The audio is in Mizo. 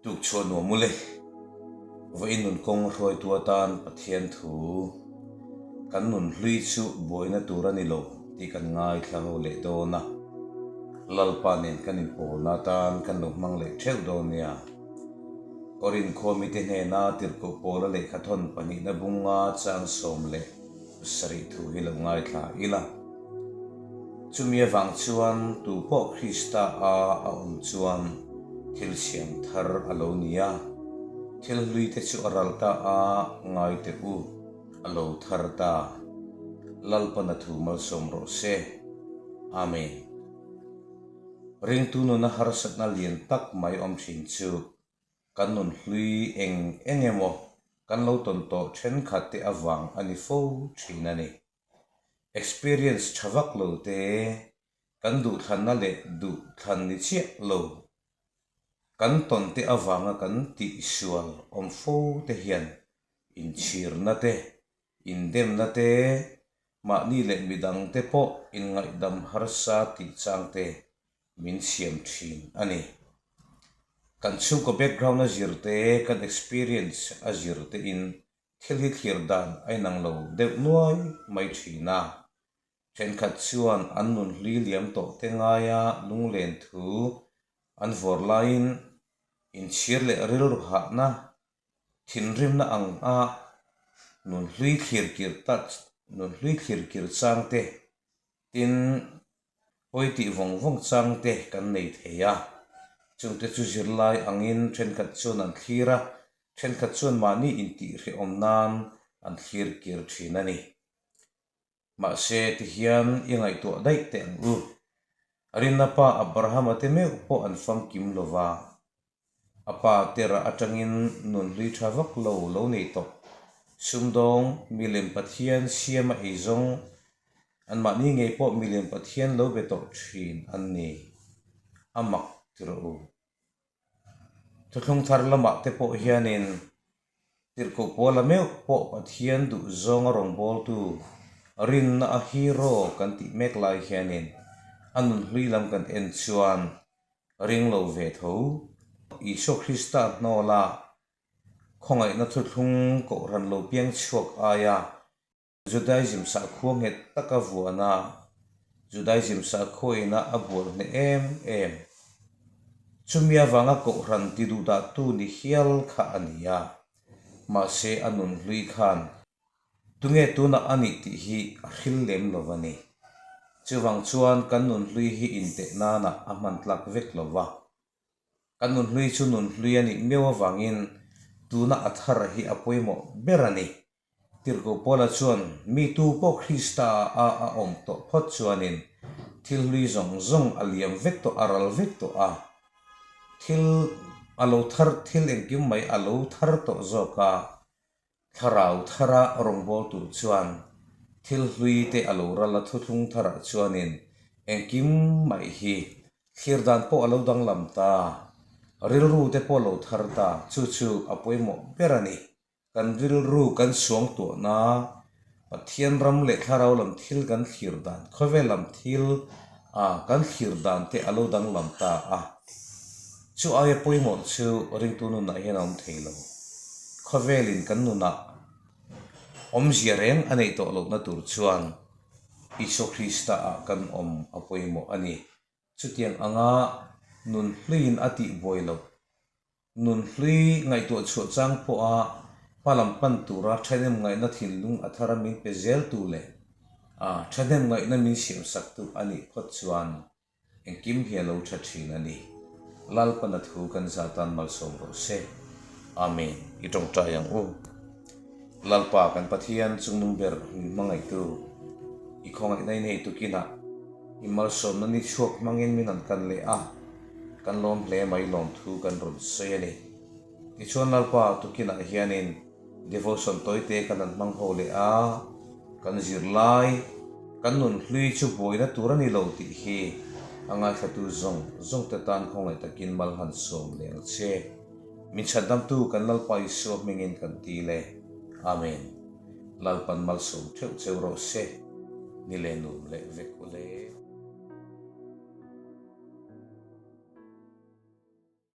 Tukchhuah nuam ule. Vawiin nun kawng hruaitu atan Pathian thu kan nun hlui chu buaina tur a ni lo tih kan ngaithla ho leh dawn a. Lalpa nen kan inpawlna atan kan lo hmang leh theuh dawn nia. Korin khua mite hnena tirhkoh pawla lehkhathawn pahnihna bunga chang 17 thu hi lo ngaithla ila. Chumi avang chuan tu pawh Krista a a awm chuan thil siam thar a lo ni a, thil hlui te chu a ral ta a, ngai teh u, a lo thar ta. Lalpan a thu malsawm rawh se. Amen. Ringtu nuna harsatna lian tak mai awm thin chu kan nun hlui eng eng emaw kan lo tawn tawh thenkhat te avang a ni fo thin a ni. Experience tha vak lo te, kan duhthlanna leh duhthlan ni chiah lo kan tawn te avanga kan tihsual awm fo te hian inchhirna te, indemna te, mahni leh midang te pawh inngaihdam harsa tih chang te min siam thin a ni. Kan chhungkaw background a zir te, kan experience a zir te in Thil hi thlir dan a inang lo deuh nuai mai thin a. Thenkhat chuan an nun hlui liam tawh te ngaia lunglen thu an vawr laiin inchhir leh rilru hahna, thinrimna ang a nun hlui thlir kir ta nun hlui thlir kir chang te tin Pawi tih vawng vawng chang te kan nei thei a, chungte chu zirlai angin thenkhat chuan an thlir a, thenkhat chuan mahni intihhrehawm nan an thlir kir thin a ni. Mahse, tihian i ngaihtuah daih teh ang u. Rinna pa Abrahama te meuh pawh an famkim lo va, A pa terah atangin nun hlui tha vak lo lo nei tawh. Sumdawng, milem Pathian siama ei zawng, anmahni ngei pawh milem Pathian lo be tawh thin an ni. A mak ti rawh u. Thuthlung thar lamah te pawh hianin Tirhkoh Paula meuh pawh Pathian duh zawnga rawngbawltu rinna a hero kan tih mek lai hianin a nun hlui lam kan en chuan Ring lo ve tho. Isua Krista hnawla khawngaihna thuthlung kohhran lo piang chhuak aia Judaism sakhua nghet taka vuana Judaism sakhua ina a bual hneh em em. Chumi avanga kohhran ti duhdahtu ni hial kha a ni a, mahse a nun hlui khan Tunge tunah a nih tih hi a hril lem lo a ni. Chuvang chuan kan nunhlui hi inteh nanah a hman tlak vek lo va. Kan nunhlui chu nunhlui a nih miau avangin tuna a thar hi a pawimawh ber a ni. Tirhkoh Paula chuan mi tu pawh Krista a a awm tawh phawt chuanin thil hlui zawng zawng a liam vek tawh, a ral vek tawh a. Thil a lo thar, thil engkim mai a lo thar tawh zawk a. Thlarau thara rawngbawltu chuan thil hlui te a lo ral a, thuthlung tharah chuanin engkim mai hi thlir dan pawh a lo danglam ta, rilru te pawh a lo thar ta, chu chu a pawimawh ber a ni. Kan rilru kan suang tuahna, Pathian ram leh thlarau lam thil kan thlir dan, khawvel lam thil a kan thlir dan te a lo danglam ta a. Chu aia pawimawh chu ringtu nunah hian a awm thei lo. Khawvelin kan nunah awmzia reng a neih tawh lohna tur chuan Isua Krista ah kan awm a pawimawh a ni. Chutiang anga nun hluiin a tih buai loh. Nun hlui ngaihtuah chhuah chang pawha hma lam pan tura thahnem ngaihna thinlung a thara min pe zeltu leh thahnem ngaihna min siamsaktu a nih phawt chuan Engkim hi a lo tha thin a ni. Lalpana thu kan za tan malsawm rawh se. Amen. I tawngtai ang u. Lalpa kan Pathian chungnung ber min hmangaihtu, i khawngaihna i nei tukinah i malsawmna ni chhuak hmangin min an kan leh a, kan lawm hle mai lawmthu kan rawn sawi a ni. Tichuan Lalpa tukinah hianin Devotion tawite kan han hmang ho leh a, kan zirlai, kan nun hlui chu buaina tur a ni lo tih hi a ngaithlatu zawng zawng te tan khawngaih takin mal han sawm leh ang che. Min chhandamtu kan Lalpa Isua hmingin kan ti le. Amen. Lalpan malsawm theuh cheu rawh se. Ni leh nuam leh vek u le.